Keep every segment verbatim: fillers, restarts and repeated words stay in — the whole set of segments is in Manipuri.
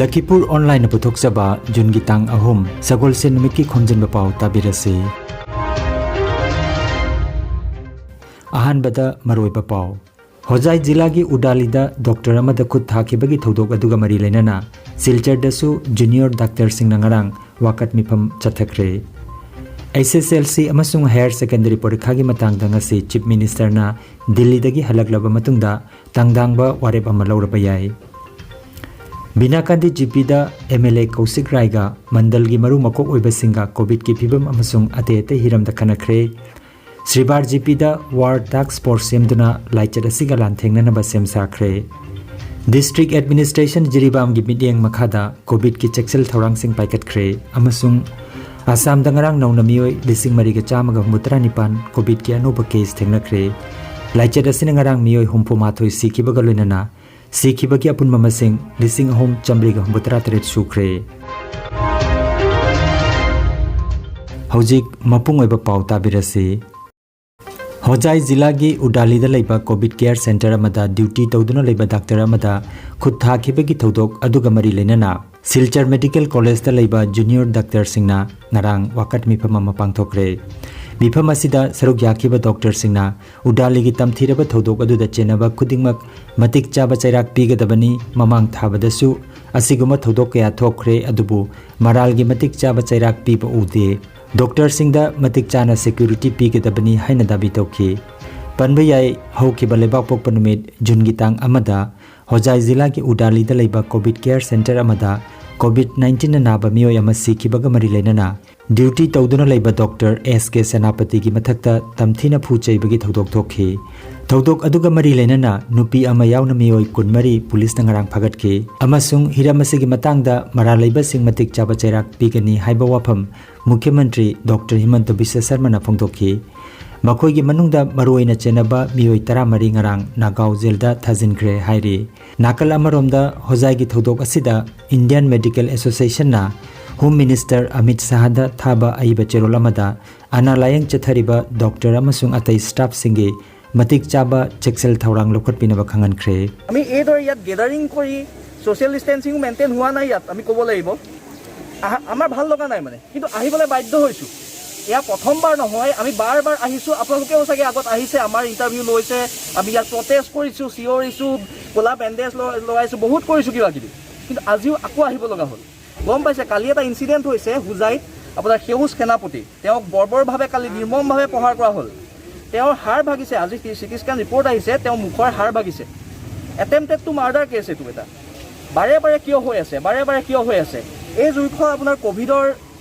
ꯂꯈꯤꯄꯨꯔ ꯑꯣꯟꯂꯥꯏꯟꯅ ꯄꯨꯊꯣꯛꯆꯕ ꯖꯨꯟꯒꯤ ꯇꯥꯡ ꯑꯍꯨꯝ, ꯁꯒꯣꯜꯁꯦꯟ ꯅꯨꯃꯤꯠꯀꯤ ꯈꯣꯝꯖꯤꯟꯕ ꯄꯥꯎ ꯇꯥꯕꯤꯔꯁꯤ꯫ ꯑꯍꯥꯟꯕꯗ ꯃꯔꯨꯑꯣꯏꯕ ꯄꯥꯎ꯫ ꯍꯣꯖꯥꯏ ꯖꯤꯂꯥꯒꯤ ꯎꯗꯥꯂꯤꯗ ꯗꯣꯛꯇꯔ ꯑꯃꯗ ꯈꯨꯠ ꯊꯥꯈꯤꯕꯒꯤ ꯊꯧꯗꯣꯛ ꯑꯗꯨꯒ ꯃꯔꯤ ꯂꯩꯅꯅ ꯁꯤꯜꯆꯔꯗꯁꯨ ꯖꯨꯅꯤꯌꯔ ꯗꯥꯛꯇꯔꯁꯤꯡꯅ ꯉꯔꯥꯡ ꯋꯥꯀꯠ ꯃꯤꯐꯝ ꯆꯠꯊꯈ꯭ꯔꯦ꯫ ꯑꯦꯁ ꯑꯦꯁ ꯑꯦꯜ ꯁꯤ ꯑꯃꯁꯨꯡ ꯍꯥꯌꯔ ꯁꯦꯀꯦꯟꯗꯔꯤ ꯄꯔꯤꯈꯥꯒꯤ ꯃꯇꯥꯡꯗ ꯉꯁꯤ ꯆꯤꯐ ꯃꯤꯅꯤꯁꯇꯔꯅ ꯗꯤꯜꯂꯤꯗꯒꯤ ꯍꯜꯂꯛꯂꯕ ꯃꯇꯨꯡꯗ ꯇꯥꯡꯗꯥꯡꯕ ꯋꯥꯔꯦꯞ ꯑꯃ ꯂꯧꯔꯕ ꯌꯥꯏ꯫ ꯕꯤꯅꯥꯀꯥꯟꯗꯤ ꯖꯤꯄꯤꯗ ꯑꯦꯝ ꯑꯦꯜ ꯑꯦ ꯀꯧꯁꯤꯛ ꯔꯥꯏꯒ ꯃꯟꯗꯜꯒꯤ ꯃꯔꯨ ꯃꯀꯣꯛ ꯑꯣꯏꯕꯁꯤꯡꯒ ꯀꯣꯚꯤꯗꯀꯤ ꯐꯤꯕꯝ ꯑꯃꯁꯨꯡ ꯑꯇꯩ ꯑꯇꯩ ꯍꯤꯔꯝꯗ ꯈꯟꯅꯈ꯭ꯔꯦ꯫ ꯁ꯭ꯔꯤꯕꯥꯔ ꯖꯤꯄꯤꯗ ꯋꯥꯔ ꯇꯥꯛꯁ ꯐꯣꯔꯁ ꯁꯦꯝꯗꯨꯅ ꯂꯥꯏꯆꯠ ꯑꯁꯤꯒ ꯂꯥꯟꯊꯦꯡꯅꯅꯕ ꯁꯦꯝ ꯁꯥꯈ꯭ꯔꯦ꯫ ꯗꯤꯁꯇ꯭ꯔꯤꯛ ꯑꯦꯗꯃꯤꯅꯤꯁꯇ꯭ꯔꯦꯁꯟ ꯖꯤꯔꯤꯕꯥꯝꯒꯤ ꯃꯤꯠꯌꯦꯡ ꯃꯈꯥꯗ ꯀꯣꯚꯤꯗꯀꯤ ꯆꯦꯛꯁꯤꯜ ꯊꯧꯔꯥꯡꯁꯤꯡ ꯄꯥꯏꯈꯠꯈ꯭ꯔꯦ ꯑꯃꯁꯨꯡ ꯑꯁꯥꯝꯗ ꯉꯔꯥꯡ ꯅꯧꯅ ꯃꯤꯑꯣꯏ ꯂꯤꯁꯤꯡ ꯃꯔꯤꯒ ꯆꯥꯝꯃꯒ ꯍꯨꯝꯐꯨꯇꯔꯥ ꯅꯤꯄꯥꯟ ꯀꯣꯚꯤꯗꯀꯤ ꯑꯅꯧꯕ ꯀꯦꯁ ꯊꯦꯡꯅꯈ꯭ꯔꯦ꯫ ꯂꯥꯏꯆꯠ ꯑꯁꯤꯅ ꯉꯔꯥꯡ ꯃꯤꯑꯣꯏ ꯍꯨꯝꯐꯨ ꯃꯥꯊꯣꯏ ꯁꯤꯈꯤꯕꯒ ꯂꯣꯏꯅꯅ ꯁꯤꯈꯤꯕꯒꯤ ꯑꯄꯨꯟꯕ ꯃꯁꯤꯡ ꯂꯤꯁꯤꯡ ꯑꯍꯨꯝ ꯆꯥꯃꯔꯤꯒ ꯍꯨꯝꯐꯨꯇꯔꯥ ꯇꯔꯦꯠ ꯁꯨꯈ꯭ꯔꯦ꯫ ꯍꯧꯖꯤꯛ ꯃꯄꯨꯡ ꯑꯣꯏꯕ ꯄꯥꯎ ꯇꯥꯕꯤꯔꯁꯤ꯫ ꯍꯣꯖꯥꯏ ꯖꯤꯂꯥꯒꯤ ꯎꯗꯥꯂꯤꯗ ꯂꯩꯕ ꯀꯣꯚꯤꯗ ꯀꯦꯌꯔ ꯁꯦꯟꯇꯔ ꯑꯃꯗ ꯗ꯭ꯌꯨꯇꯤ ꯇꯧꯗꯨꯅ ꯂꯩꯕ ꯗꯥꯛꯇꯔ ꯑꯃꯗ ꯈꯨꯠ ꯊꯥꯈꯤꯕꯒꯤ ꯊꯧꯗꯣꯛ ꯑꯗꯨꯒ ꯃꯔꯤ ꯂꯩꯅꯅ ꯁꯤꯜꯆꯔ ꯃꯦꯗꯤꯀꯦꯜ ꯀꯣꯂꯦꯖꯇ ꯂꯩꯕ ꯖꯨꯅꯤꯌꯔ ꯗꯥꯛꯇꯔꯁꯤꯡꯅ ꯉꯔꯥꯡ ꯋꯥꯀꯠ ꯃꯤꯐꯝ ꯑꯃ ꯄꯥꯡꯊꯣꯛꯈ꯭ꯔꯦ꯫ ꯃꯤꯐꯝ ꯑꯁꯤꯗ ꯁꯔꯨꯛ ꯌꯥꯈꯤꯕ ꯗꯣꯛꯇꯔꯁꯤꯡꯅ ꯎꯗꯥꯂꯤꯒꯤ ꯇꯝꯊꯤꯔꯕ ꯊꯧꯗꯣꯛ ꯑꯗꯨꯗ ꯆꯦꯟꯅꯕ ꯈꯨꯗꯤꯡꯃꯛ ꯃꯇꯤꯛ ꯆꯥꯕ ꯆꯩꯔꯥꯛ ꯄꯤꯒꯗꯕꯅꯤ, ꯃꯃꯥꯡ ꯊꯥꯕꯗꯁꯨ ꯑꯁꯤꯒꯨꯝꯕ ꯊꯧꯗꯣꯛ ꯀꯌꯥ ꯊꯣꯛꯈ꯭ꯔꯦ, ꯑꯗꯨꯕꯨ ꯃꯔꯥꯜꯒꯤ ꯃꯇꯤꯛ ꯆꯥꯕ ꯆꯩꯔꯥꯛ ꯄꯤꯕ ꯎꯗꯦ꯫ ꯗꯣꯛꯇꯔꯁꯤꯡꯗ ꯃꯇꯤꯛ ꯆꯥꯅ ꯁꯦꯀ꯭ꯌꯨꯔꯤꯇꯤ ꯄꯤꯒꯗꯕꯅꯤ ꯍꯥꯏꯅ ꯗꯥꯕꯤ ꯇꯧꯈꯤ꯫ ꯄꯟꯕ ꯌꯥꯏ, ꯍꯧꯈꯤꯕ ꯂꯩꯕꯥꯛꯄꯣꯛꯄ ꯅꯨꯃꯤꯠ ꯖꯨꯟꯒꯤ ꯇꯥꯡ ꯑꯃꯗ ꯍꯣꯖꯥꯏ ꯖꯤꯂꯥꯒꯤ ꯎꯗꯥꯂꯤꯗ ꯂꯩꯕ ꯀꯣꯚꯤꯗ ꯀꯦꯌꯔ ꯁꯦꯟꯇꯔ ꯑꯃꯗ ꯀꯣꯚꯤꯗ ꯅꯥꯏꯟꯇꯤꯟꯅ ꯅꯥꯕ ꯃꯤꯑꯣꯏ ꯑꯃ ꯁꯤꯈꯤꯕꯒ ꯃꯔꯤ ꯂꯩꯅꯅ ꯗ꯭ꯌꯨꯇꯤ ꯇꯧꯗꯨꯅ ꯂꯩꯕ ꯗꯣꯛꯇꯔ ꯑꯦꯁ ꯀꯦ ꯁꯦꯅꯥꯄꯇꯤꯒꯤ ꯃꯊꯛꯇ ꯇꯝꯊꯤꯅ ꯐꯨ ꯆꯩꯕꯒꯤ ꯊꯧꯗꯣꯛ ꯊꯣꯛꯈꯤ꯫ ꯊꯧꯗꯣꯛ ꯑꯗꯨꯒ ꯃꯔꯤ ꯂꯩꯅꯅ ꯅꯨꯄꯤ ꯑꯃ ꯌꯥꯎꯅ ꯃꯤꯑꯣꯏ ꯀꯨꯟꯃꯔꯤ ꯄꯨꯂꯤꯁꯅ ꯉꯔꯥꯡ ꯐꯥꯒꯠꯈꯤ ꯑꯃꯁꯨꯡ ꯍꯤꯔꯝ ꯑꯁꯤꯒꯤ ꯃꯇꯥꯡꯗ ꯃꯔꯥꯜ ꯂꯩꯕꯁꯤꯡ ꯃꯇꯤꯛ ꯆꯥꯕ ꯆꯩꯔꯥꯛ ꯄꯤꯒꯅꯤ ꯍꯥꯏꯕ ꯋꯥꯐꯝ ꯃꯨꯈ꯭ꯌ ꯃꯟꯇ꯭ꯔꯤ ꯗꯣꯛꯇꯔ ꯍꯤꯃꯟꯇ ꯕꯤꯁ꯭ꯋ ꯁꯔꯃꯅ ꯐꯣꯡꯗꯣꯛꯈꯤ꯫ ꯃꯈꯣꯏꯒꯤ ꯃꯅꯨꯡꯗ ꯃꯔꯨꯑꯣꯏꯅ ꯆꯦꯟꯅꯕ ꯃꯤꯑꯣꯏ ꯇꯔꯥꯃꯔꯤ ꯉꯔꯥꯡ ꯅꯥꯒꯥꯎ ꯖꯦꯜꯗ ꯊꯥꯖꯤꯟꯈ꯭ꯔꯦ ꯍꯥꯏꯔꯤ꯫ ꯅꯥꯀꯜ ꯑꯃꯔꯣꯝꯗ ꯍꯣꯖꯥꯏꯒꯤ ꯊꯧꯗꯣꯛ ꯑꯁꯤꯗ ꯏꯟꯗꯤꯌꯟ ꯃꯦꯗꯤꯀꯦꯜ ꯑꯦꯁꯣꯁꯤꯌꯦꯁꯟꯅ ꯍꯣꯝ ꯃꯤꯅꯤꯁꯇꯔ ꯑꯃꯤꯠ ꯁꯥꯍꯗ ꯊꯥꯕ ꯑꯏꯕ ꯆꯦꯔꯣꯜ ꯑꯃꯗ ꯑꯅꯥ ꯂꯥꯌꯦꯡ ꯆꯠꯊꯔꯤꯕ ꯗꯣꯛꯇꯔ ꯑꯃꯁꯨꯡ ꯑꯇꯩ ꯁ꯭ꯇꯥꯐꯁꯤꯡꯒꯤ ꯃꯇꯤꯛ ꯆꯥꯕ ꯆꯦꯛꯁꯤꯜ ꯊꯧꯔꯥꯡ ꯂꯧꯈꯠꯄꯤꯅꯕ ꯈꯪꯍꯟꯈ꯭ꯔꯦ꯫ আমি এইদৰে ইয়াত গেডাৰিং কৰি ছ'চিয়েল ডিষ্টেঞ্চিং মেইনটেইন হোৱা নাই ইয়াত, আমি ক'ব লাগিব। আহা- আমাৰ ভাল লগা নাই মানে, কিন্তু আহিবলৈ বাধ্য হৈছোঁ। এয়া প্ৰথমবাৰ নহয়, আমি বাৰ বাৰ আহিছোঁ। আপোনালোকেও চাগে আগত আহিছে, আমাৰ ইণ্টাৰভিউ লৈছে, আমি ইয়াত প্ৰটেষ্ট কৰিছোঁ, চিঞৰিছোঁ, ক'লা বেণ্ডেজ ল- লগাইছোঁ, বহুত কৰিছোঁ কিবা কিবি, কিন্তু আজিও আকৌ আহিব লগা হ'ল। গম পাইছে, কালি এটা ইনচিডেণ্ট হৈছে হোজাইত, আপোনাৰ সেউজ সেনাপতি, তেওঁক বৰ্বৰভাৱে কালি নিৰ্মমভাৱে প্ৰহাৰ কৰা হ'ল। তেওঁৰ হাড় ভাগিছে, আজি চি টি স্কেন ৰিপৰ্ট আহিছে, তেওঁৰ মুখৰ হাড় ভাগিছে। এটেম্পটেড টু মাৰ্ডাৰ কেছ এইটো এটা। বাৰে বাৰে কিয় হৈ আছে, বাৰে বাৰে কিয় হৈ আছে? এই যোনখন আপোনাৰ ক'ভিডৰ,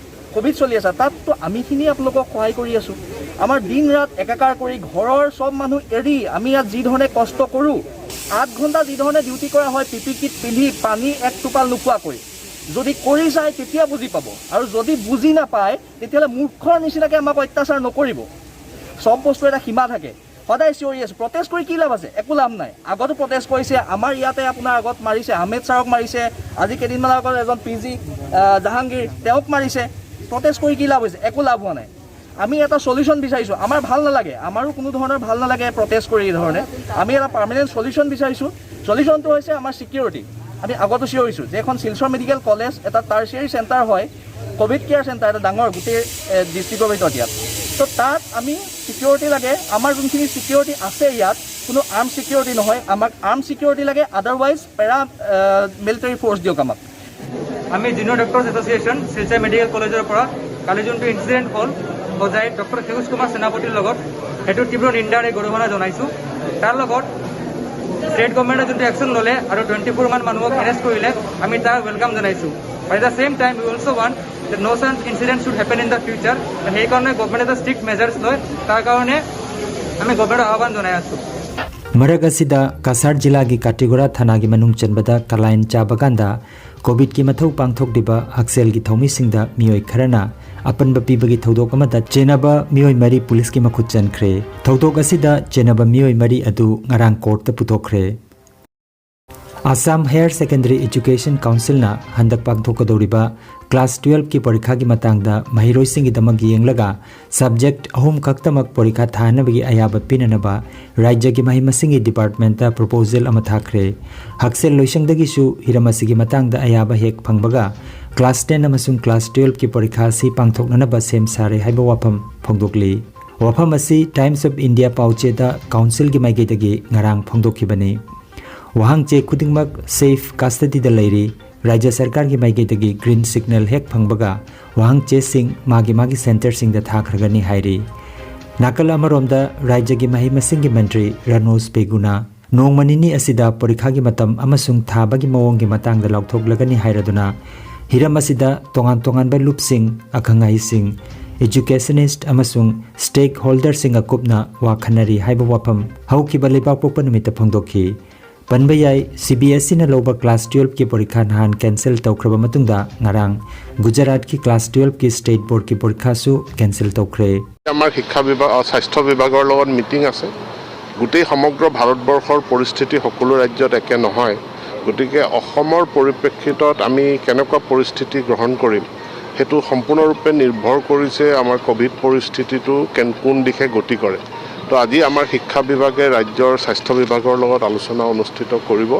ক'ভিড চলি আছে, তাততো আমিখিনি আপোনালোকক সহায় কৰি আছোঁ। আমাৰ দিন ৰাত একাকাৰ কৰি ঘৰৰ চব মানুহ এৰি আমি ইয়াত যি ধৰণে কষ্ট কৰোঁ, আঠ ঘণ্টা যি ধৰণে ডিউটি কৰা হয়, পি পি কিট পিন্ধি, পানী এক টোপাল নোখোৱাকৈ, যদি কৰি যায় তেতিয়া বুজি পাব। আৰু যদি বুজি নাপায়, তেতিয়াহ'লে মূৰ্খৰ নিচিনাকৈ আমাক অত্যাচাৰ নকৰিব। চব বস্তু এটা সীমা থাকে। সদায় চিঞৰি আছোঁ, প্ৰটেষ্ট কৰি কি লাভ আছে? একো লাভ নাই। আগতো প্ৰটেষ্ট কৰিছে, আমাৰ ইয়াতে আপোনাৰ আগত মাৰিছে, আহমেদ ছাৰক মাৰিছে, আজি কেইদিনমানৰ আগত এজন পি জি, আহ, জাহাংগীৰ, তেওঁক মাৰিছে। প্ৰটেষ্ট কৰি কি লাভ হৈছে? একো লাভ হোৱা নাই। আমি এটা ছলিউশ্যন বিচাৰিছোঁ। আমাৰ ভাল নালাগে, আমাৰো কোনো ধৰণৰ ভাল নালাগে প্ৰটেষ্ট কৰি এই ধৰণে। আমি এটা পাৰ্মানেণ্ট ছলিউশ্যন বিচাৰিছোঁ। ছলিউশ্যনটো হৈছে আমাৰ ছিকিউৰিটি। আমি আগতো চিঞৰিছোঁ যে এখন শিলচৰ মেডিকেল কলেজ, এটা টাৰ্চিয়াৰী চেণ্টাৰ হয়, ক'ভিড কেয়াৰ চেণ্টাৰ এটা ডাঙৰ গোটেই ডিষ্ট্ৰিক্টৰ ভিতৰত ইয়াত। তো তাত আমি ছিকিউৰিটি লাগে। আমাৰ যোনখিনি ছিকিউৰিটি আছে ইয়াত, কোনো আৰ্ম ছিকিউৰিটি নহয়, আমাক আৰ্ম ছিকিউৰিটি লাগে, আদাৰৱাইজ পেৰা মিলিটাৰী ফ'ৰ্চ দিয়ক আমাক। আমি junior doctors association Silchar medical কলেজৰ পৰা কালি যোনটো ইনচিডেণ্ট হ'ল সজাই ডক্টৰ সেউজ কুমাৰ সেনাপতিৰ লগত, সেইটো তীব্ৰ নিন্দাৰে গৰিহণা জনাইছোঁ। তাৰ লগত ষ্টেট গভৰ্ণমেণ্টে যোনটো একশ্যন ল'লে আৰু টুৱেণ্টি ফ'ৰ মান মানুহক এৰেষ্ট কৰিলে, আমি তাৰ ৱেলকাম জনাইছোঁ। But at the same time we also want that no such incident should happen in the future. সেইকাৰণে গভৰ্ণমেণ্টে এটা ষ্ট্ৰিক্ট মেজাৰ্ছ লয়, তাৰ কাৰণে আমি গভৰ্ণমেণ্টক আহ্বান জনাই আছোঁ। ꯃꯔꯛ ꯑꯁꯤꯗ ꯀꯁꯥꯔ ꯖꯤꯂꯥꯒꯤ ꯀꯥꯇꯤꯒꯣꯔꯥ ꯊꯥꯅꯥꯒꯤ ꯃꯅꯨꯡ ꯆꯟꯕꯗ ꯀꯂꯥꯏꯟ ꯆꯥꯕ ꯀꯥꯟꯗ ꯀꯣꯚꯤꯗꯀꯤ ꯃꯊꯧ ꯄꯥꯡꯊꯣꯛꯂꯤꯕ ꯍꯛꯁꯦꯜꯒꯤ ꯊꯧꯃꯤꯁꯤꯡꯗ ꯃꯤꯑꯣꯏ ꯈꯔꯅ ꯑꯄꯟꯕ ꯄꯤꯕꯒꯤ ꯊꯧꯗꯣꯛ ꯑꯃꯗ ꯆꯦꯟꯅꯕ ꯃꯤꯑꯣꯏ ꯃꯔꯤ ꯄꯨꯂꯤꯁꯀꯤ ꯃꯈꯨꯠ ꯆꯟꯈ꯭ꯔꯦ꯫ ꯊꯧꯗꯣꯛ ꯑꯁꯤꯗ ꯆꯦꯟꯅꯕ ꯃꯤꯑꯣꯏ ꯃꯔꯤ ꯑꯗꯨ ꯉꯔꯥꯡ ꯀꯣꯔꯠꯇ ꯄꯨꯊꯣꯛꯈ꯭ꯔꯦ꯫ ꯑꯁꯥꯝ ꯍꯥꯌꯔ ꯁꯦꯀꯦꯟꯗꯔꯤ ꯑꯦꯖꯨꯀꯦꯁꯟ ꯀꯥꯎꯟꯁꯤꯜꯅ ꯍꯟꯗꯛ ꯄꯥꯡꯊꯣꯛꯀꯗꯧꯔꯤꯕ ꯀ꯭ꯂꯥꯁ ꯇꯨꯌꯦꯜꯐꯀꯤ ꯄꯔꯤꯈꯥꯒꯤ ꯃꯇꯥꯡꯗ ꯃꯍꯩꯔꯣꯏꯁꯤꯡꯒꯤꯗꯃꯛ ꯌꯦꯡꯂꯒ ꯁꯕꯖꯦꯛ ꯑꯍꯨꯝ ꯈꯛꯇꯃꯛ ꯄꯔꯤꯈꯥ ꯊꯥꯅꯕꯒꯤ ꯑꯌꯥꯕ ꯄꯤꯅꯅꯕ ꯔꯥꯖ꯭ꯌꯒꯤ ꯃꯍꯩ ꯃꯁꯤꯡꯒꯤ ꯗꯤꯄꯥꯔꯠꯃꯦꯟꯠꯇ ꯄ꯭ꯔꯣꯄꯣꯖꯦꯜ ꯑꯃ ꯊꯥꯈ꯭ꯔꯦ꯫ ꯍꯛꯁꯦꯜ ꯂꯣꯏꯁꯪꯗꯒꯤꯁꯨ ꯍꯤꯔꯝ ꯑꯁꯤꯒꯤ ꯃꯇꯥꯡꯗ ꯑꯌꯥꯕ ꯍꯦꯛ ꯐꯪꯕꯒ ꯀ꯭ꯂꯥꯁ ꯇꯦꯟ ꯑꯃꯁꯨꯡ ꯀ꯭ꯂꯥꯁ ꯇꯨꯌꯦꯜꯐꯀꯤ ꯄꯔꯤꯈꯥ ꯑꯁꯤ ꯄꯥꯡꯊꯣꯛꯅꯅꯕ ꯁꯦꯝ ꯁꯥꯔꯦ ꯍꯥꯏꯕ ꯋꯥꯐꯝ ꯐꯣꯡꯗꯣꯛꯂꯤ꯫ ꯋꯥꯐꯝ ꯑꯁꯤ ꯇꯥꯏꯝꯁ ꯑꯣꯐ ꯏꯟꯗꯤꯌꯥ ꯄꯥꯎꯆꯦꯗ ꯀꯥꯎꯟꯁꯤꯜꯒꯤ ꯃꯥꯏꯀꯩꯗꯒꯤ ꯉꯔꯥꯡ ꯐꯣꯡꯗꯣꯛꯈꯤꯕꯅꯤ꯫ ꯋꯥꯍꯪ ꯆꯦ ꯈꯨꯗꯤꯡꯃꯛ ꯁꯦꯐ ꯀꯁꯇꯗꯤꯗ ꯂꯩꯔꯤ꯫ ꯔꯥꯖ꯭ꯌ ꯁꯔꯀꯥꯔꯒꯤ ꯃꯥꯏꯀꯩꯗꯒꯤ ꯒ꯭ꯔꯤꯟ ꯁꯤꯒꯅꯦꯜ ꯍꯦꯛ ꯐꯪꯕꯒ ꯋꯥꯍꯪ ꯆꯦꯁꯤꯡ ꯃꯥꯒꯤ ꯃꯥꯒꯤ ꯁꯦꯟꯇꯔꯁꯤꯡꯗ ꯊꯥꯈ꯭ꯔꯒꯅꯤ ꯍꯥꯏꯔꯤ꯫ ꯅꯥꯀꯜ ꯑꯃꯔꯣꯝꯗ ꯔꯥꯖ꯭ꯌꯒꯤ ꯃꯍꯩ ꯃꯁꯤꯡꯒꯤ ꯃꯟꯇ꯭ꯔꯤ ꯔꯅꯣꯖ ꯄꯦꯒꯨꯅ ꯅꯣꯡꯃ ꯅꯤꯅꯤ ꯑꯁꯤꯗ ꯄꯔꯤꯈꯥꯒꯤ ꯃꯇꯝ ꯑꯃꯁꯨꯡ ꯊꯥꯕꯒꯤ ꯃꯑꯣꯡꯒꯤ ꯃꯇꯥꯡꯗ ꯂꯥꯎꯊꯣꯛꯂꯒꯅꯤ ꯍꯥꯏꯔꯗꯨꯅ ꯍꯤꯔꯝ ꯑꯁꯤꯗ ꯇꯣꯉꯥꯟ ꯇꯣꯉꯥꯟꯕ ꯂꯨꯞꯁꯤꯡ, ꯑꯈꯪ ꯑꯍꯩꯁꯤꯡ, ꯏꯖꯨꯀꯦꯁꯅꯤꯁ꯭ꯠ ꯑꯃꯁꯨꯡ ꯁ꯭ꯇꯦꯛ ꯍꯣꯜꯗꯔꯁꯤꯡꯒ ꯀꯨꯞꯅ ꯋꯥ ꯈꯟꯅꯔꯤ ꯍꯥꯏꯕ ꯋꯥꯐꯝ ꯍꯧꯈꯤꯕ ꯂꯩꯕꯥꯛꯄꯣꯛꯄ ꯅꯨꯃꯤꯠꯇ ꯐꯣꯡꯗꯣꯛꯈꯤ꯫ ꯄꯟꯕ ꯌꯥꯏ, ꯁꯤ ꯕꯤ ꯑꯦꯁ ꯏꯅ ꯂꯧꯕ ꯀ꯭ꯂꯥꯁ ꯇꯨꯌꯦꯜꯐꯀꯤ ꯄꯔꯤꯈꯥ ꯅꯍꯥꯟ ꯀꯦꯟꯁꯦꯜ ꯇꯧꯈ꯭ꯔꯕ ꯃꯇꯨꯡꯗ ꯉꯔꯥꯡ ꯒꯨꯖꯔꯥꯠꯀꯤ ꯀ꯭ꯂꯥꯁ ꯇꯨꯌꯦꯜꯐꯀꯤ ꯁ꯭ꯇꯦꯠ ꯕꯣꯔꯗꯀꯤ ꯄꯔꯤꯈꯥꯁꯨ ꯀꯦꯟꯁꯦꯜ ꯇꯧꯈ꯭ꯔꯦ꯫ আমাৰ শিক্ষা বিভাগ, আ, স্বাস্থ্য বিভাগৰ লগত মিটিং আছে। গোটেই সমগ্ৰ ভাৰতবৰ্ষৰ পৰিস্থিতি সকলো ৰাজ্যত একে নহয়। গতিকে অসমৰ পৰিপ্ৰেক্ষিতত আমি কেনেকুৱা পৰিস্থিতি গ্ৰহণ কৰিম, সেইটো সম্পূৰ্ণৰূপে নিৰ্ভৰ কৰিছে আমাৰ ক'ভিড পৰিস্থিতিটো কেন-, কোন দিশে গতি কৰে। তো আজি আমাৰ শিক্ষা বিভাগে ৰাজ্যৰ স্বাস্থ্য বিভাগৰ লগত আলোচনা অনুষ্ঠিত কৰিব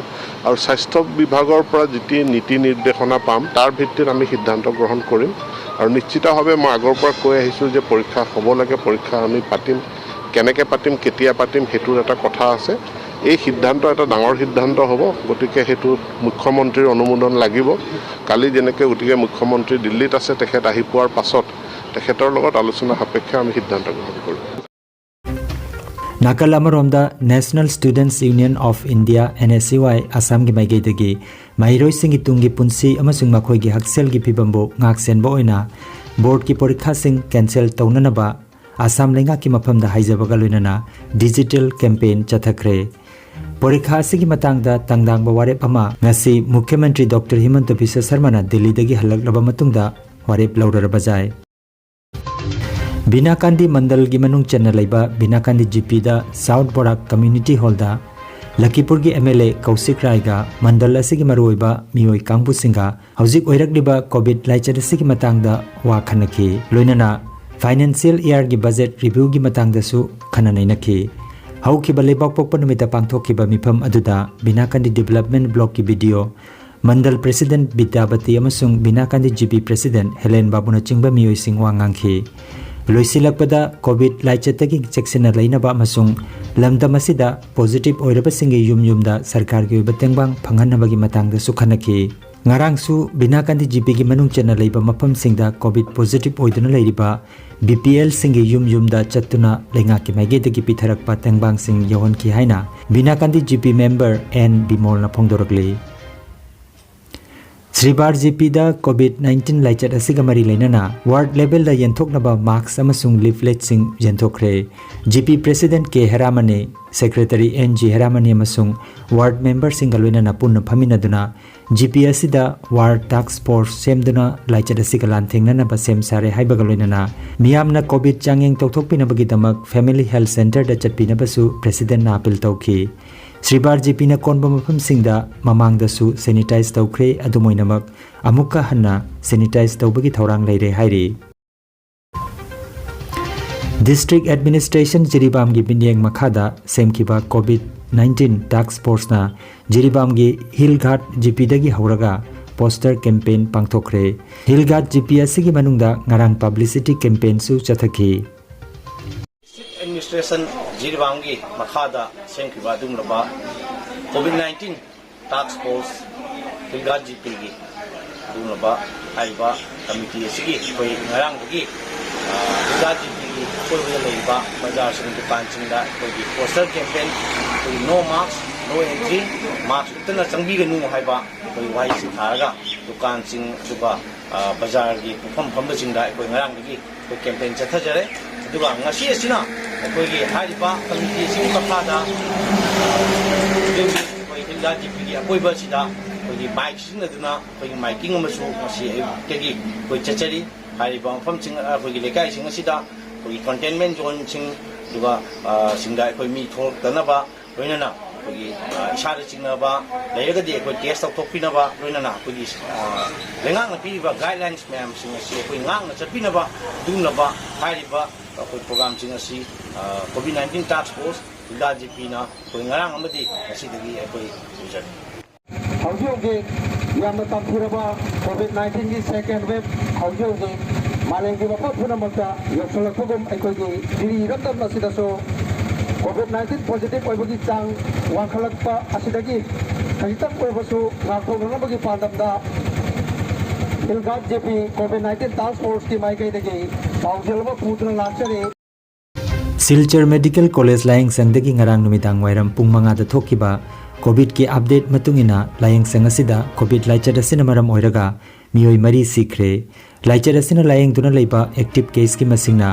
আৰু স্বাস্থ্য বিভাগৰ পৰা যিটি নীতি নিৰ্দেশনা পাম, তাৰ ভিত্তিত আমি সিদ্ধান্ত গ্ৰহণ কৰিম। আৰু নিশ্চিতভাৱে মই আগৰ পৰা কৈ আহিছোঁ যে পৰীক্ষা হ'ব লাগে, পৰীক্ষা আমি পাতিম। কেনেকৈ পাতিম, কেতিয়া পাতিম, সেইটোৰ এটা কথা আছে। এই সিদ্ধান্ত এটা ডাঙৰ সিদ্ধান্ত হ'ব, গতিকে সেইটোত মুখ্যমন্ত্ৰীৰ অনুমোদন লাগিব। কালি যেনেকৈ, গতিকে মুখ্যমন্ত্ৰী দিল্লীত আছে, তেখেত আহি পোৱাৰ পাছত তেখেতৰ লগত আলোচনা সাপেক্ষে আমি সিদ্ধান্ত গ্ৰহণ কৰিম। ꯅꯥꯀꯜ ꯑꯃꯔꯣꯝꯗ National Students Union of India, N S U I, ꯑꯁꯥꯝꯒꯤ ꯃꯥꯏꯀꯩꯗꯒꯤ ꯃꯍꯩꯔꯣꯏꯁꯤꯡꯒꯤ ꯇꯨꯡꯒꯤ ꯄꯨꯟꯁꯤ ꯑꯃꯁꯨꯡ ꯃꯈꯣꯏꯒꯤ ꯍꯛꯁꯦꯜꯒꯤ ꯐꯤꯕꯝꯕꯨ ꯉꯥꯛꯁꯦꯟꯕ ꯑꯣꯏꯅ ꯕꯣꯔꯗꯀꯤ ꯄꯔꯤꯈꯥꯁꯤꯡ ꯀꯦꯟꯁꯦꯜ ꯇꯧꯅꯅꯕ ꯑꯁꯥꯝ ꯂꯩꯉꯥꯛꯀꯤ ꯃꯐꯝꯗ ꯍꯥꯏꯖꯕꯒ ꯂꯣꯏꯅꯅ ꯗꯤꯖꯤꯇꯦꯜ ꯀꯦꯝꯄꯦꯟ ꯆꯠꯊꯈ꯭ꯔꯦ꯫ ꯄꯔꯤꯈꯥ ꯑꯁꯤꯒꯤ ꯃꯇꯥꯡꯗ ꯇꯪꯗꯥꯡꯕ ꯋꯥꯔꯦꯞ ꯑꯃ ꯉꯁꯤ ꯃꯨꯈ꯭ꯌ ꯃꯟꯇ꯭ꯔꯤ ꯗꯣꯛꯇꯔ ꯍꯤꯃꯟꯇ ꯕꯤꯁ꯭ꯋ ꯁꯔꯃꯅ ꯗꯤꯜꯂꯤꯗꯒꯤ ꯍꯜꯂꯛꯂꯕ ꯃꯇꯨꯡꯗ ꯋꯥꯔꯦꯞ ꯂꯧꯔꯔꯕ ꯖꯥꯏ꯫ ꯕꯤꯅꯥꯀꯥꯟꯗꯤ ꯃꯟꯗꯜꯒꯤ ꯃꯅꯨꯡ ꯆꯟꯅ ꯂꯩꯕ ꯕꯤꯅꯥꯀꯥꯟꯗꯤ ꯖꯤ ꯄꯤꯗ ꯁꯥꯎꯠ ꯕꯣꯔꯥꯛ ꯀꯝꯃ꯭ꯌꯨꯅꯤꯇꯤ ꯍꯣꯜꯗ ꯂꯈꯤꯄꯨꯔꯒꯤ ꯑꯦꯝ ꯑꯦꯜ ꯑꯦ ꯀꯧꯁꯤꯛ ꯔꯥꯏꯒ ꯃꯟꯗꯜ ꯑꯁꯤꯒꯤ ꯃꯔꯨꯑꯣꯏꯕ ꯃꯤꯑꯣꯏ ꯀꯥꯡꯕꯨꯁꯤꯡꯒ ꯍꯧꯖꯤꯛ ꯑꯣꯏꯔꯛꯂꯤꯕ ꯀꯣꯚꯤꯗ ꯂꯥꯏꯆꯠ ꯑꯁꯤꯒꯤ ꯃꯇꯥꯡꯗ ꯋꯥ ꯈꯟꯅꯈꯤ꯫ ꯂꯣꯏꯅꯅ ꯐꯥꯏꯅꯥꯟꯁꯤꯌꯦꯜ ꯏꯌꯥꯔꯒꯤ ꯕꯖꯦꯠ ꯔꯤꯚ꯭ꯌꯨꯒꯤ ꯃꯇꯥꯡꯗꯁꯨ ꯈꯟꯅ ꯅꯩꯅꯈꯤ꯫ ꯍꯧꯈꯤꯕ ꯂꯩꯕꯥꯛꯄꯣꯛꯄ ꯅꯨꯃꯤꯠꯇ ꯄꯥꯡꯊꯣꯛꯈꯤꯕ ꯃꯤꯐꯝ ꯑꯗꯨꯗ ꯕꯤꯅꯥꯀꯥꯟꯗꯤ ꯗꯤꯚꯦꯂꯞꯃꯦꯟ ꯕ꯭ꯂꯣꯛꯀꯤ ꯕꯤ ꯗꯤ ꯑꯣ, ꯃꯟꯗꯜ ꯄ꯭ꯔꯦꯁꯤꯗꯦꯟꯠ ꯕꯤꯗ꯭ꯌꯥꯕꯇꯤ ꯑꯃꯁꯨꯡ ꯕꯤꯅꯥꯀꯥꯟꯗꯤ ꯖꯤ ꯄꯤ ꯄ꯭ꯔꯦꯁꯤꯗꯦꯟꯠ ꯍꯦꯂꯦꯟ ꯕꯥꯕꯨꯅꯆꯤꯡꯕ ꯃꯤꯑꯣꯏꯁꯤꯡ ꯋꯥ ꯉꯥꯡꯈꯤ꯫ ꯂꯣꯏꯁꯤꯜꯂꯛꯄꯗ, ꯀꯣꯚꯤꯗ ꯂꯥꯏꯆꯠꯇꯒꯤ ꯆꯦꯛꯁꯤꯟꯅ ꯂꯩꯅꯕ ꯑꯃꯁꯨꯡ ꯂꯝꯗꯝ ꯑꯁꯤꯗ ꯄꯣꯖꯤꯇꯤꯚ ꯑꯣꯏꯔꯕꯁꯤꯡꯒꯤ ꯌꯨꯝ ꯌꯨꯝꯗ ꯁꯔꯀꯥꯔꯒꯤ ꯑꯣꯏꯕ ꯇꯦꯡꯕꯥꯡ ꯐꯪꯍꯟꯅꯕꯒꯤ ꯃꯇꯥꯡꯗꯁꯨ ꯈꯟꯅꯈꯤ꯫ ꯉꯔꯥꯡꯁꯨ ꯕꯤꯅꯥꯀꯥꯟꯗꯤ ꯖꯤ ꯄꯤꯒꯤ ꯃꯅꯨꯡ ꯆꯟꯅ ꯂꯩꯕ ꯃꯐꯝꯁꯤꯡꯗ ꯀꯣꯚꯤꯗ ꯄꯣꯖꯤꯇꯤꯚ ꯑꯣꯏꯗꯨꯅ ꯂꯩꯔꯤꯕ ꯕꯤ ꯄꯤ ꯑꯦꯜꯁꯤꯡꯒꯤ ꯌꯨꯝ ꯌꯨꯝꯗ ꯆꯠꯇꯨꯅ ꯂꯩꯉꯥꯛꯀꯤ ꯃꯥꯏꯀꯩꯗꯒꯤ ꯄꯤꯊꯔꯛꯄ ꯇꯦꯡꯕꯥꯡꯁꯤꯡ ꯌꯧꯍꯟꯈꯤ ꯍꯥꯏꯅ ꯕꯤꯅꯥꯀꯥꯟꯗꯤ ꯖꯤ ꯄꯤ ꯃꯦꯝꯕꯔ ꯑꯦꯟ ꯕꯤꯃꯣꯜꯅ ꯐꯣꯡꯗꯣꯔꯛꯂꯤ꯫ ꯁ꯭ꯔꯤꯕꯥꯔ ꯖꯤ ꯄꯤꯗ ꯀꯣꯚꯤꯗ ꯅꯥꯏꯟꯇꯤꯟ ꯂꯥꯏꯆꯠ ꯑꯁꯤꯒ ꯃꯔꯤ ꯂꯩꯅꯅ ꯋꯥꯔꯗ ꯂꯦꯚꯦꯜꯗ ꯌꯦꯟꯊꯣꯛꯅꯕ ꯃꯥꯁꯛ ꯑꯃꯁꯨꯡ ꯂꯤꯐꯂꯦꯠꯁꯤꯡ ꯌꯦꯟꯊꯣꯛꯈ꯭ꯔꯦ꯫ G P president K Heramani, secretary N G Heramani ꯑꯃꯁꯨꯡ ꯋꯥꯔꯗ ꯃꯦꯝꯕꯔꯁꯤꯡꯒ ꯂꯣꯏꯅꯅ ꯄꯨꯟꯅ ꯐꯝꯃꯤꯟꯅꯗꯨꯅ ꯖꯤ ꯄꯤ ꯑꯁꯤꯗ ꯋꯥꯔ ꯇꯥꯛꯁ ꯐꯣꯔꯁ ꯁꯦꯝꯗꯨꯅ ꯂꯥꯏꯆꯠ ꯑꯁꯤꯒ ꯂꯥꯟꯊꯦꯡꯅꯅꯕ ꯁꯦꯝ ꯁꯥꯔꯦ ꯍꯥꯏꯕꯒ ꯂꯣꯏꯅꯅ ꯃꯤꯌꯥꯝꯅ ꯀꯣꯚꯤꯗ ꯆꯥꯡꯌꯦꯡ ꯇꯧꯊꯣꯛꯄꯤꯅꯕꯒꯤꯗꯃꯛ ꯐꯦꯃꯤꯂꯤ ꯍꯦꯜꯊ ꯁꯦꯟꯇꯔꯗ ꯆꯠꯄꯤꯅꯕꯁꯨ ꯄ꯭ꯔꯦꯁꯤꯗꯦꯟꯠꯅ ꯑꯥꯄꯤꯜ ꯇꯧꯈꯤ꯫ ꯁ꯭ꯔꯤꯕꯥꯔ ꯖꯤ ꯄꯤꯅ ꯀꯣꯟꯕ ꯃꯐꯝꯁꯤꯡꯗ ꯃꯃꯥꯡꯗꯁꯨ ꯁꯦꯅꯤꯇꯥꯏꯖ ꯇꯧꯈ꯭ꯔꯦ, ꯑꯗꯨꯝ ꯑꯣꯏꯅꯃꯛ ꯑꯃꯨꯛꯀ ꯍꯟꯅ ꯁꯦꯅꯤꯇꯥꯏꯖ ꯇꯧꯕꯒꯤ ꯊꯧꯔꯥꯡ ꯂꯩꯔꯦ ꯍꯥꯏꯔꯤ꯫ ꯗꯤꯁꯇ꯭ꯔꯤꯛ ꯑꯦꯗꯃꯤꯅꯤꯁꯇ꯭ꯔꯦꯁꯟ ꯖꯤꯔꯤꯕꯥꯝꯒꯤ ꯃꯤꯠꯌꯦꯡ ꯃꯈꯥꯗ ꯁꯦꯝꯈꯤꯕ ꯀꯣꯚꯤꯗ ꯅꯥꯏꯟꯇꯤꯟ ꯇꯥꯛꯁ ꯐꯣꯔꯁꯅ ꯖꯤꯔꯤꯕꯥꯝꯒꯤ ꯍꯤꯜ ꯘꯥꯠ ꯖꯤ ꯄꯤꯗꯒꯤ ꯍꯧꯔꯒ ꯄꯣꯁꯇꯔ ꯀꯦꯝꯄꯦꯟ ꯄꯥꯡꯊꯣꯛꯈ꯭ꯔꯦ꯫ ꯍꯤꯜ ꯘꯥꯠ ꯖꯤ ꯄꯤ ꯑꯁꯤꯒꯤ ꯃꯅꯨꯡꯗ ꯉꯔꯥꯡ ꯄꯕ꯭ꯂꯤꯁꯤꯇꯤ ꯀꯦꯝꯄꯦꯟꯁꯨ ꯆꯠꯊꯈꯤ꯫ ꯗꯤꯁꯇ꯭ꯔꯤꯛ ꯑꯦꯗꯃꯤꯅꯤꯁꯇ꯭ꯔꯦꯁꯟ ꯖꯤꯔꯤꯕꯥꯝꯒꯤ ꯃꯈꯥꯗ ꯁꯦꯝꯈꯤꯕ ꯑꯗꯨꯒꯨꯝꯂꯕ ꯀꯣꯚꯤꯗ ꯅꯥꯏꯟꯇꯤꯟ ꯇꯥꯛꯁ ꯐꯣꯔꯁ ꯍꯤꯜ ꯘꯥꯠ ꯖꯤ ꯄꯤꯒꯤ ꯑꯗꯨꯒꯨꯝꯂꯕ ꯍꯥꯏꯔꯤꯕ ꯀꯃꯤꯇꯤ ꯑꯁꯤꯒꯤ ꯑꯩꯈꯣꯏ ꯉꯔꯥꯡꯗꯒꯤ, ꯑ, ꯍꯤꯜ ꯘꯥꯠ ꯖꯤ ꯄꯤꯒꯤ ꯑꯀꯣꯏꯕꯗ ꯂꯩꯔꯤꯕ ꯕꯖꯥꯔꯁꯤꯡ, ꯗꯨꯀꯥꯟꯁꯤꯡꯗ ꯑꯩꯈꯣꯏꯒꯤ ꯄꯣꯁꯇꯔ ꯀꯦꯝꯄꯦꯟ, ꯑꯩꯈꯣꯏꯒꯤ "No mask, no entry", ꯃꯥꯁꯛ ꯎꯞꯇꯅ ꯆꯪꯕꯤꯒꯅꯨ ꯍꯥꯏꯕ ꯑꯩꯈꯣꯏ ꯋꯥꯍꯩꯁꯤꯡ ꯊꯥꯔꯒ ꯗꯨꯀꯥꯟꯁꯤꯡ, ꯑꯗꯨꯒ, ꯑ, ꯕꯖꯥꯔꯒꯤ ꯄꯣꯠꯐꯝ ꯐꯝꯕꯁꯤꯡꯗ ꯑꯩꯈꯣꯏ ꯉꯔꯥꯡꯗꯒꯤ ꯑꯩꯈꯣꯏ ꯀꯦꯝꯄꯦꯟ ꯆꯠꯊꯖꯔꯦ꯫ ꯑꯗꯨꯒ ꯉꯁꯤ ꯑꯁꯤꯅ ꯑꯩꯈꯣꯏꯒꯤ ꯍꯥꯏꯔꯤꯕ ꯀꯃꯤꯇꯤ ꯑꯁꯤꯒꯤ ꯃꯈꯥꯗ ꯑꯩꯈꯣꯏ ꯍꯤꯜ ꯘꯥꯠ ꯖꯤ ꯄꯤꯒꯤ ꯑꯀꯣꯏꯕ ꯑꯁꯤꯗ ꯑꯩꯈꯣꯏꯒꯤ ꯃꯥꯏꯛ ꯁꯤꯖꯤꯟꯅꯗꯨꯅ ꯑꯩꯈꯣꯏꯒꯤ ꯃꯥꯏꯀꯤꯡ ꯑꯃꯁꯨ ꯉꯁꯤ ꯑꯌꯨꯛꯇꯒꯤ ꯑꯩꯈꯣꯏ ꯆꯠꯆꯔꯤ꯫ ꯍꯥꯏꯔꯤꯕ ꯃꯐꯝꯁꯤꯡ, ꯑꯩꯈꯣꯏꯒꯤ ꯂꯩꯀꯥꯏꯁꯤꯡ ꯑꯁꯤꯗ ꯑꯩꯈꯣꯏꯒꯤ ꯀꯟꯇꯦꯟꯃꯦꯟ ꯖꯣꯟꯁꯤꯡ, ꯑꯗꯨꯒ, ꯑ, ꯁꯤꯡꯗ ꯑꯩꯈꯣꯏ ꯃꯤ ꯊꯣꯛꯂꯛꯇꯅꯕ, ꯂꯣꯏꯅꯅ ꯑꯩꯈꯣꯏꯒꯤ, ꯑ, ꯏꯁꯥꯗ ꯆꯤꯡꯅꯕ ꯂꯩꯔꯒꯗꯤ ꯑꯩꯈꯣꯏ ꯇꯦꯁ ꯇꯧꯊꯣꯛꯄꯤꯅꯕ, ꯂꯣꯏꯅꯅ ꯑꯩꯈꯣꯏꯒꯤ, ꯑ, ꯂꯩꯉꯥꯛꯅ ꯄꯤꯔꯤꯕ ꯒꯥꯏꯗꯂꯥꯏꯟꯁ ꯃꯌꯥꯝꯁꯤꯡ ꯑꯁꯤ ꯑꯩꯈꯣꯏ ꯉꯥꯛꯅ ꯆꯠꯄꯤꯅꯕ ꯑꯗꯨꯒꯨꯝꯂꯕ ꯍꯥꯏꯔꯤꯕ ꯑꯩꯈꯣꯏ ꯄ꯭ꯔꯣꯒꯥꯝꯁꯤꯡ ꯑꯁꯤ, ꯑ, ꯀꯣꯚꯤꯗ ꯅꯥꯏꯟꯇꯤꯟ ꯇꯥꯁ꯭ꯛ ꯐꯣꯔꯁ, ꯍꯤꯜꯗꯥ ꯖꯤꯄꯤꯅ ꯑꯩꯈꯣꯏ ꯉꯔꯥꯡ ꯑꯃꯗꯤ ꯉꯁꯤꯗꯒꯤ ꯑꯩꯈꯣꯏ ꯇꯧꯖꯔꯤ꯫ ꯍꯧꯖꯤꯛ ꯍꯧꯖꯤꯛ ꯌꯥꯝꯅ ꯇꯝꯊꯤꯔꯕ ꯀꯣꯚꯤꯗ ꯅꯥꯏꯟꯇꯤꯟꯒꯤ ꯁꯦꯀꯦꯟ ꯋꯦꯕ ꯍꯧꯖꯤꯛ ꯍꯧꯖꯤꯛ ꯃꯥꯂꯦꯝꯒꯤ ꯃꯐꯝ ꯄꯨꯝꯅꯃꯛꯇ ꯌꯧꯁꯤꯜꯂꯛꯄꯒꯨꯝ, ꯑꯩꯈꯣꯏꯒꯤ ꯗꯤꯜꯂꯤ ꯏꯔꯝꯗꯝ ꯑꯁꯤꯗꯁꯨ ꯀꯣꯚꯤꯗ ꯅꯥꯏꯟꯇꯤꯟ ꯄꯣꯖꯤꯇꯤꯚ ꯑꯣꯏꯕꯒꯤ ꯆꯥꯡ ꯋꯥꯡꯈꯠꯂꯛꯄ ꯑꯁꯤꯗꯒꯤ ꯈꯖꯤꯛꯇꯪ ꯑꯣꯏꯔꯕꯁꯨ ꯉꯥꯛꯊꯣꯛꯅꯅꯕꯒꯤ ꯄꯥꯟꯗꯝꯗ ꯍꯤꯜꯗꯥ ꯖꯤꯄꯤ ꯀꯣꯚꯤꯗ ꯅꯥꯏꯟꯇꯤꯟ ꯇꯥꯁ꯭ꯛ ꯐꯣꯔꯁꯀꯤ ꯃꯥꯏꯀꯩꯗꯒꯤ ꯄꯥꯎꯖꯦꯜ ꯑꯃ ꯄꯨꯗꯨꯅ ꯂꯥꯛꯆꯔꯤ꯫ ꯁꯤꯜꯆꯔ ꯃꯦꯗꯤꯀꯦꯜ ꯀꯣꯂꯦꯖ ꯂꯥꯌꯦꯡꯁꯪꯗꯒꯤ ꯉꯔꯥꯡ ꯅꯨꯃꯤꯗꯥꯡ ꯋꯥꯏꯔꯝ ꯄꯨꯡ ꯃꯉꯥꯗ ꯊꯣꯛꯈꯤꯕ ꯀꯣꯚꯤꯗꯀꯤ ꯑꯞꯗꯦꯠ ꯃꯇꯨꯡ ꯏꯟꯅ, ꯂꯥꯌꯦꯡꯁꯪ ꯑꯁꯤꯗ ꯀꯣꯚꯤꯗ ꯂꯥꯏꯆꯠ ꯑꯁꯤꯅ ꯃꯔꯝ ꯑꯣꯏꯔꯒ ꯃꯤꯑꯣꯏ ꯃꯔꯤ ꯁꯤꯈ꯭ꯔꯦ꯫ ꯂꯥꯏꯆꯠ ꯑꯁꯤꯅ ꯂꯥꯌꯦꯡꯗꯨꯅ ꯂꯩꯕ ꯑꯦꯛꯇꯤꯚ ꯀꯦꯁꯀꯤ ꯃꯁꯤꯡꯅ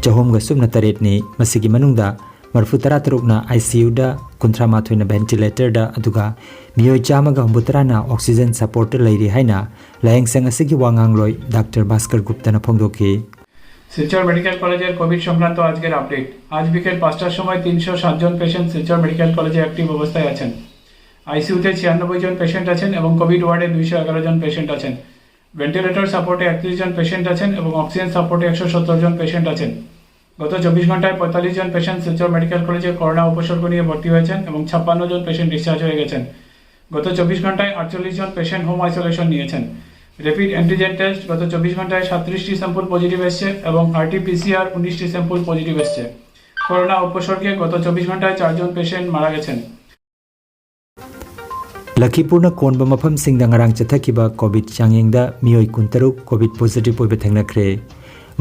ꯆꯍꯨꯝꯒ ꯁꯨꯞꯅ ꯇꯔꯦꯠꯅꯤ꯫ ꯃꯁꯤꯒꯤ ꯃꯅꯨꯡꯗ ꯃꯔꯤꯐꯨ ꯇꯔꯥ ꯇꯔꯨꯛꯅ ꯑꯥꯏ ꯁꯤ ꯌꯨꯗ, ꯀꯨꯟꯊ꯭ꯔꯥ ꯃꯥꯊꯣꯏꯅ ꯚꯦꯟꯇꯤꯂꯦꯇꯔꯗ, ꯑꯗꯨꯒ ꯃꯤꯑꯣꯏ ꯆꯥꯝꯃꯒ ꯍꯨꯝꯐꯨꯇꯔꯥꯅ ꯑꯣꯛꯁꯤꯖꯟ ꯁꯄꯣꯔꯠꯇ ꯂꯩꯔꯤ ꯍꯥꯏꯅ ꯂꯥꯌꯦꯡꯁꯪ ꯑꯁꯤꯒꯤ ꯋꯥ ꯉꯥꯡꯂꯣꯏ ꯗꯥꯛꯇꯔ ꯚꯥꯁꯀꯔ ꯒꯨꯞꯇꯅ ꯐꯣꯡꯗꯣꯛꯈꯤ꯫ শিলচর মেডিকেল কলেজের কোভিড সংক্রান্ত আজকের আপডেট। আজ বিকেল পাঁচটার সময় তিনশো সাত জন পেশেন্ট শিলচর মেডিকেল কলেজে অ্যাক্টিভ অবস্থায় আছেন। আইসিইউতে ছিয়ানব্বই জন পেশেন্ট আছেন এবং কোভিড ওয়ার্ডে দুইশো এগারো জন পেশেন্ট আছেন। ভেন্টিলেটর সাপোর্টে একত্রিশ জন পেশেন্ট আছেন এবং অক্সিজেন সাপোর্টে একশো সত্তর জন পেশেন্ট আছেন। গত চব্বিশ ঘন্টায় পঁয়তাল্লিশ জন পেশেন্ট শিলচর মেডিকেল কলেজে করোনা উপসর্গ নিয়ে ভর্তি হয়েছেন এবং ছাপ্পান্ন জন পেশেন্ট ডিসচার্জ হয়ে গেছেন। গত চব্বিশ ঘন্টায় আটচল্লিশ জন পেশেন্ট হোম আইসোলেশন নিয়েছেন। র্যাপিড অ্যান্টিজেন টেস্ট গত চব্বিশ ঘন্টায় সাতত্রিশটি স্যাম্পল পজিটিভ এসছে এবং আরটিপিসিআর উনিশটি স্যাম্পল পজিটিভ এসছে। করোনা উপসর্গে গত চব্বিশ ঘন্টায় চারজন পেশেন্ট মারা গেছেন। ꯂꯈꯤꯄꯨꯔꯅ ꯀꯣꯟꯕ ꯃꯐꯝꯁꯤꯡꯗ ꯉꯔꯥꯡ ꯆꯠꯊꯈꯤꯕ ꯀꯣꯚꯤꯗ ꯆꯥꯡꯌꯦꯡꯗ ꯃꯤꯑꯣꯏ ꯀꯨꯟꯇꯔꯨꯛ ꯀꯣꯚꯤꯗ ꯄꯣꯖꯤꯇꯤꯚ ꯑꯣꯏꯕ ꯊꯦꯡꯅꯈ꯭ꯔꯦ꯫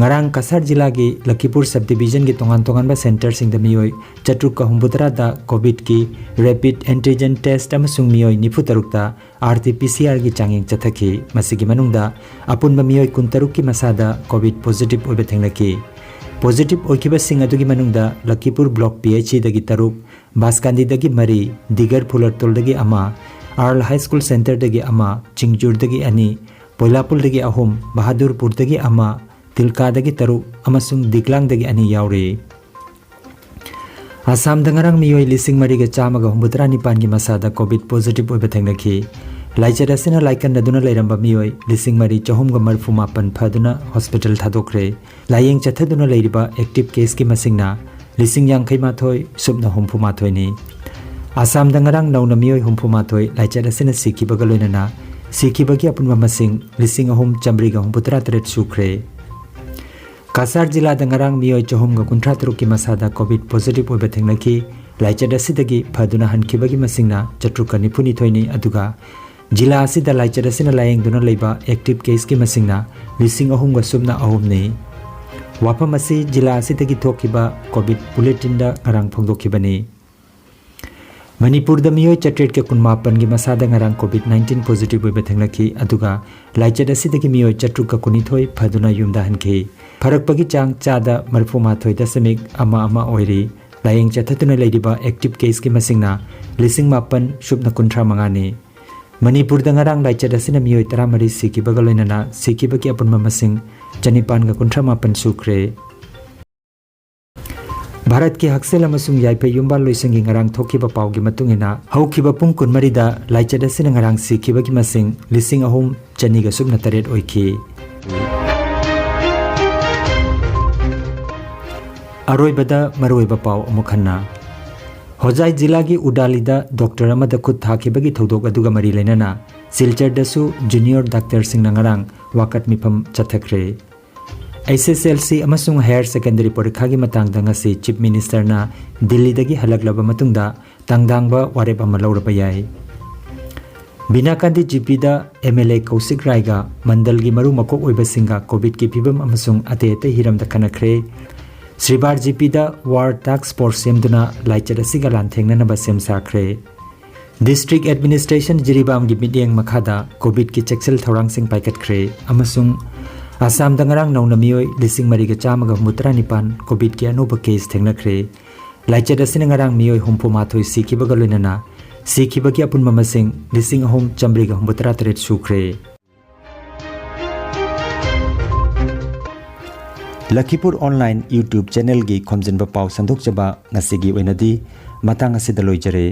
ꯉꯔꯥꯡ ꯀꯁꯥꯔ ꯖꯤꯂꯥꯒꯤ ꯂꯈꯤꯄꯨꯔ ꯁꯕ ꯗꯤꯚꯤꯖꯟꯒꯤ ꯇꯣꯉꯥꯟ ꯇꯣꯉꯥꯟꯕ ꯁꯦꯟꯇꯔꯁꯤꯡꯗ ꯃꯤꯑꯣꯏ ꯆꯥꯇ꯭ꯔꯨꯛꯀ ꯍꯨꯝꯐꯨꯇꯔꯥꯗ ꯀꯣꯚꯤꯗꯀꯤ ꯔꯦꯄꯤꯗ ꯑꯦꯟꯇꯤꯖꯦꯟ ꯇꯦꯁ ꯑꯃꯁꯨꯡ ꯃꯤꯑꯣꯏ ꯅꯤꯐꯨꯇꯔꯨꯛꯇ ꯑꯥꯔ ꯇꯤ ꯄꯤ ꯁꯤ ꯑꯥꯔꯒꯤ ꯆꯥꯡꯌꯦꯡ ꯆꯠꯊꯈꯤ꯫ ꯃꯁꯤꯒꯤ ꯃꯅꯨꯡꯗ ꯑꯄꯨꯟꯕ ꯃꯤꯑꯣꯏ ꯀꯨꯟꯇꯔꯨꯛꯀꯤ ꯃꯁꯥꯗ ꯀꯣꯚꯤꯗ ꯄꯣꯖꯤꯇꯤꯚ ꯑꯣꯏꯕ ꯊꯦꯡꯅꯈꯤ꯫ ꯄꯣꯖꯤꯇꯤꯚ ꯑꯣꯏꯈꯤꯕꯁꯤꯡ ꯑꯗꯨꯒꯤ ꯃꯅꯨꯡꯗ ꯂꯈꯤꯄꯨꯔ ꯕ꯭ꯂꯣꯛ ꯄꯤ ꯑꯩꯆ ꯁꯤꯗꯒꯤ ꯇꯔꯨꯛ, ꯕꯥꯁꯀꯥꯟꯗꯤꯗꯒꯤ ꯃꯔꯤ, ꯗꯤꯒꯔ ꯐꯨꯂꯔꯇꯣꯜꯗꯒꯤ ꯑꯃ, ꯑꯥꯔꯜ ꯍꯥꯏ ꯁ꯭ꯀꯨꯜ ꯁꯦꯟꯇꯔꯗꯒꯤ ꯑꯃ, ꯆꯤꯡꯖꯨꯔꯗꯒꯤ ꯑꯅꯤ, ꯄꯣꯏꯂꯥꯄꯨꯜꯗꯒꯤ ꯑꯍꯨꯝ, ꯕꯍꯥꯗꯨꯔꯄꯨꯔꯗꯒꯤ ꯑꯃ, ꯇꯤꯜꯀꯥꯗꯒꯤ ꯇꯔꯨꯛ ꯑꯃꯁꯨꯡ ꯗꯤꯛꯂꯥꯡꯗꯒꯤ ꯑꯅꯤ ꯌꯥꯎꯔꯤ꯫ ꯑꯁꯥꯝꯗ ꯉꯔꯥꯡ ꯃꯤꯑꯣꯏ ꯂꯤꯁꯤꯡ ꯃꯔꯤꯒ ꯆꯥꯝꯃꯒ ꯍꯨꯝꯐꯨꯇꯔꯥ ꯅꯤꯄꯥꯟꯒꯤ ꯃꯁꯥꯗ ꯀꯣꯚꯤꯗ ꯄꯣꯖꯤꯇꯤꯚ ꯑꯣꯏꯕ ꯊꯦꯡꯅꯈꯤ꯫ ꯂꯥꯏꯆꯠ ꯑꯁꯤꯅ ꯂꯥꯏꯀꯟꯅꯗꯨꯅ ꯂꯩꯔꯝꯕ ꯃꯤꯑꯣꯏ ꯂꯤꯁꯤꯡ ꯃꯔꯤ ꯆꯍꯨꯝꯒ ꯃꯔꯤꯐꯨ ꯃꯥꯄꯟ ꯐꯗꯨꯅ ꯍꯣꯁꯄꯤꯇꯥꯜ ꯊꯥꯗꯣꯛꯈ꯭ꯔꯦ꯫ ꯂꯥꯌꯦꯡ ꯆꯠꯊꯗꯨꯅ ꯂꯩꯔꯤꯕ ꯑꯦꯛꯇꯤꯚ ꯀꯦꯁꯀꯤ ꯃꯁꯤꯡꯅ ꯂꯤꯁꯤꯡ ꯌꯥꯡꯈꯩ ꯃꯥꯊꯣꯏ ꯁꯨꯞꯅ ꯍꯨꯝꯐꯨ ꯃꯥꯊꯣꯏꯅꯤ꯫ ꯑꯁꯥꯝꯗ ꯉꯔꯥꯡ ꯅꯧꯅ ꯃꯤꯑꯣꯏ ꯍꯨꯝꯐꯨ ꯃꯥꯊꯣꯏ ꯂꯥꯏꯆꯠ ꯑꯁꯤꯅ ꯁꯤꯈꯤꯕꯒ ꯂꯣꯏꯅꯅ ꯁꯤꯈꯤꯕꯒꯤ ꯑꯄꯨꯟꯕ ꯃꯁꯤꯡ ꯂꯤꯁꯤꯡ ꯑꯍꯨꯝ ꯆꯥꯃꯔꯤꯒ ꯍꯨꯝꯐꯨꯇꯔꯥ ꯇꯔꯦꯠ ꯁꯨꯈ꯭ꯔꯦ꯫ ꯀꯁꯥꯔ ꯖꯤꯂꯥꯗ ꯉꯔꯥꯡ ꯃꯤꯑꯣꯏ ꯆꯍꯨꯝꯒ ꯀꯨꯟꯊ꯭ꯔꯥ ꯇꯔꯨꯛꯀꯤ ꯃꯁꯥꯗ ꯀꯣꯚꯤꯗ ꯄꯣꯖꯤꯇꯤꯚ ꯑꯣꯏꯕ ꯊꯦꯡꯅꯈꯤ꯫ ꯂꯥꯏꯆꯠ ꯑꯁꯤꯗꯒꯤ ꯐꯗꯨꯅ ꯍꯟꯈꯤꯕꯒꯤ ꯃꯁꯤꯡꯅ ꯆꯥꯇ꯭ꯔꯨꯛꯀ ꯅꯤꯐꯨꯅꯤꯊꯣꯏꯅꯤ, ꯑꯗꯨꯒ ꯖꯤꯂꯥ ꯑꯁꯤꯗ ꯂꯥꯏꯆꯠ ꯑꯁꯤꯅ ꯂꯥꯌꯦꯡꯗꯨꯅ ꯂꯩꯕ ꯑꯦꯛꯇꯤꯚ ꯀꯦꯁꯀꯤ ꯃꯁꯤꯡꯅ ꯂꯤꯁꯤꯡ ꯑꯍꯨꯝꯒ ꯁꯨꯞꯅ ꯑꯍꯨꯝꯅꯤ꯫ ꯋꯥꯐꯝ ꯑꯁꯤ ꯖꯤꯂꯥ ꯑꯁꯤꯗꯒꯤ ꯊꯣꯛꯈꯤꯕ ꯀꯣꯚꯤꯗ ꯕꯨꯂꯦꯇꯤꯟꯗ ꯉꯔꯥꯡ ꯐꯣꯡꯗꯣꯛꯈꯤꯕꯅꯤ꯫ ꯃꯅꯤꯄꯨꯔꯗ ꯃꯤꯑꯣꯏ ꯆꯥꯇ꯭ꯔꯦꯠꯀ ꯀꯨꯟꯃꯥꯄꯟꯒꯤ ꯃꯁꯥꯗ ꯉꯔꯥꯡ ꯀꯣꯚꯤꯗ ꯅꯥꯏꯟꯇꯤꯟ ꯄꯣꯖꯤꯇꯤꯚ ꯑꯣꯏꯕ ꯊꯦꯡꯅꯈꯤ, ꯑꯗꯨꯒ ꯂꯥꯏꯆꯠ ꯑꯁꯤꯗꯒꯤ ꯃꯤꯑꯣꯏ ꯆꯥꯇ꯭ꯔꯨꯛꯀ ꯀꯨꯟꯅꯤꯊꯣꯏ ꯐꯗꯨꯅ ꯌꯨꯝꯗ ꯍꯟꯈꯤ꯫ ꯐꯔꯛꯄꯒꯤ ꯆꯥꯡ ꯆꯥꯗ ꯃꯔꯤꯐꯨ ꯃꯥꯊꯣꯏ ꯗꯁꯃꯤꯛ ꯑꯃ ꯑꯃ ꯑꯣꯏꯔꯤ꯫ ꯂꯥꯌꯦꯡ ꯆꯠꯊꯗꯨꯅ ꯂꯩꯔꯤꯕ ꯑꯦꯛꯇꯤꯚ ꯀꯦꯁꯀꯤ ꯃꯁꯤꯡꯅ ꯂꯤꯁꯤꯡ ꯃꯥꯄꯟ ꯁꯨꯞꯅ ꯀꯨꯟꯊ꯭ꯔꯥ ꯃꯉꯥꯅꯤ꯫ ꯃꯅꯤꯄꯨꯔꯗ ꯉꯔꯥꯡ ꯂꯥꯏꯆꯠ ꯑꯁꯤꯅ ꯃꯤꯑꯣꯏ ꯇꯔꯥꯃꯔꯤ ꯁꯤꯈꯤꯕꯒ ꯂꯣꯏꯅꯅ ꯁꯤꯈꯤꯕꯒꯤ ꯑꯄꯨꯟꯕ ꯃꯁꯤꯡ ꯆꯅꯤꯄꯥꯟꯒ ꯀꯨꯟꯊ꯭ꯔꯥ ꯃꯥꯄꯟ ꯁꯨꯈ꯭ꯔꯦ꯫ ꯚꯥꯔꯠꯀꯤ ꯍꯛꯁꯦꯜ ꯑꯃꯁꯨꯡ ꯌꯥꯏꯐ ꯌꯨꯝꯕꯥꯜ ꯂꯣꯏꯁꯪꯒꯤ ꯉꯔꯥꯡ ꯊꯣꯛꯈꯤꯕ ꯄꯥꯎꯒꯤ ꯃꯇꯨꯡ ꯏꯟꯅ, ꯍꯧꯈꯤꯕ ꯄꯨꯡ ꯀꯨꯟꯃꯔꯤꯗ ꯂꯥꯏꯆꯠ ꯑꯁꯤꯅ ꯉꯔꯥꯡ ꯁꯤꯈꯤꯕꯒꯤ ꯃꯁꯤꯡ ꯂꯤꯁꯤꯡ ꯑꯍꯨꯝ ꯆꯅꯤꯒ ꯁꯨꯞꯅ ꯇꯔꯦꯠ ꯑꯣꯏꯈꯤ꯫ ꯑꯔꯣꯏꯕꯗ ꯃꯔꯨꯑꯣꯏꯕ ꯄꯥꯎ ꯑꯃꯨꯛ ꯍꯟꯅ꯫ ꯍꯣꯖꯥꯏ ꯖꯤꯂꯥꯒꯤ ꯎꯗꯥꯂꯤꯗ ꯗꯣꯛꯇꯔ ꯑꯃꯗ ꯈꯨꯠ ꯊꯥꯈꯤꯕꯒꯤ ꯊꯧꯗꯣꯛ ꯑꯗꯨꯒ ꯃꯔꯤ ꯂꯩꯅꯅ ꯁꯤꯜꯆꯔꯗꯁꯨ ꯖꯨꯅꯤꯌꯔ ꯗꯥꯛꯇꯔꯁꯤꯡꯅ ꯉꯔꯥꯡ ꯋꯥꯀꯠ ꯃꯤꯐꯝ ꯆꯠꯊꯈ꯭ꯔꯦ꯫ ꯑꯩꯆ ꯑꯦꯁ ꯑꯦꯜ ꯁꯤ ꯑꯃꯁꯨꯡ ꯍꯥꯌꯔ ꯁꯦꯀꯦꯟꯗꯔꯤ ꯄꯔꯤꯈꯥꯒꯤ ꯃꯇꯥꯡꯗ ꯉꯁꯤ ꯆꯤꯐ ꯃꯤꯅꯤꯁꯇꯔꯅ ꯗꯤꯜꯂꯤꯗꯒꯤ ꯍꯜꯂꯛꯂꯕ ꯃꯇꯨꯡꯗ ꯇꯥꯡꯗꯥꯡꯕ ꯋꯥꯔꯦꯞ ꯑꯃ ꯂꯧꯔꯕ ꯌꯥꯏ꯫ ꯕꯤꯅꯥꯀꯥꯟꯗꯤ ꯖꯤꯄꯤꯗ ꯑꯦꯝ ꯑꯦꯜ ꯑꯦ ꯀꯧꯁꯤꯛ ꯔꯥꯏꯒ ꯃꯟꯗꯜꯒꯤ ꯃꯔꯨ ꯃꯀꯣꯛ ꯑꯣꯏꯕꯁꯤꯡꯒ ꯀꯣꯚꯤꯗꯀꯤ ꯐꯤꯕꯝ ꯑꯃꯁꯨꯡ ꯑꯇꯩ ꯑꯇꯩ ꯍꯤꯔꯝꯗ ꯈꯟꯅꯈ꯭ꯔꯦ꯫ ꯁ꯭ꯔꯤꯕꯥꯔ ꯖꯤꯄꯤꯗ ꯋꯥꯔ ꯇꯥꯛꯁ ꯐꯣꯔꯁ ꯁꯦꯝꯗꯨꯅ ꯂꯥꯏꯆꯠ ꯑꯁꯤꯒ ꯂꯥꯟꯊꯦꯡꯅꯅꯕ ꯁꯦꯝ ꯁꯥꯈ꯭ꯔꯦ꯫ ꯗꯤꯁꯇ꯭ꯔꯤꯛ ꯑꯦꯗꯃꯤꯅꯤꯁꯇ꯭ꯔꯦꯁꯟ ꯖꯤꯔꯤꯕꯥꯝꯒꯤ ꯃꯤꯠꯌꯦꯡ ꯃꯈꯥꯗ ꯀꯣꯚꯤꯗꯀꯤ ꯆꯦꯛꯁꯤꯜ ꯊꯧꯔꯥꯡꯁꯤꯡ ꯄꯥꯏꯈꯠꯈ꯭ꯔꯦ ꯑꯃꯁꯨꯡ ꯑꯁꯥꯝꯗ ꯉꯔꯥꯡ ꯅꯧꯅ ꯃꯤꯑꯣꯏ ꯂꯤꯁꯤꯡ ꯃꯔꯤꯒ ꯆꯥꯝꯃꯒ ꯍꯨꯝꯐꯨꯇꯔꯥ ꯅꯤꯄꯥꯟ ꯀꯣꯚꯤꯗꯀꯤ ꯑꯅꯧꯕ ꯀꯦꯁ ꯊꯦꯡꯅꯈ꯭ꯔꯦ꯫ ꯂꯥꯏꯆꯠ ꯑꯁꯤꯅ ꯉꯔꯥꯡ ꯃꯤꯑꯣꯏ ꯍꯨꯝꯐꯨ ꯃꯥꯊꯣꯏ ꯁꯤꯈꯤꯕꯒ ꯂꯣꯏꯅꯅ ꯁꯤꯈꯤꯕꯒꯤ ꯑꯄꯨꯟꯕ ꯃꯁꯤꯡ ꯂꯤꯁꯤꯡ ꯑꯍꯨꯝ ꯆꯥꯃꯔꯤꯒ ꯍꯨꯝꯐꯨꯇꯔꯥ ꯇꯔꯦꯠ ꯁꯨꯈ꯭ꯔꯦ꯫ ꯂꯈꯤꯄꯨꯔ ꯑꯣꯟꯂꯥꯏꯟ YouTube ꯆꯦꯅꯦꯜꯒꯤ ꯈꯣꯝꯖꯤꯟꯕ ꯄꯥꯎ ꯁꯟꯗꯣꯛꯆꯕ ꯉꯁꯤꯒꯤ ꯑꯣꯏꯅꯗꯤ ꯃꯇꯥꯡ ꯑꯁꯤꯗ ꯂꯣꯏꯖꯔꯦ꯫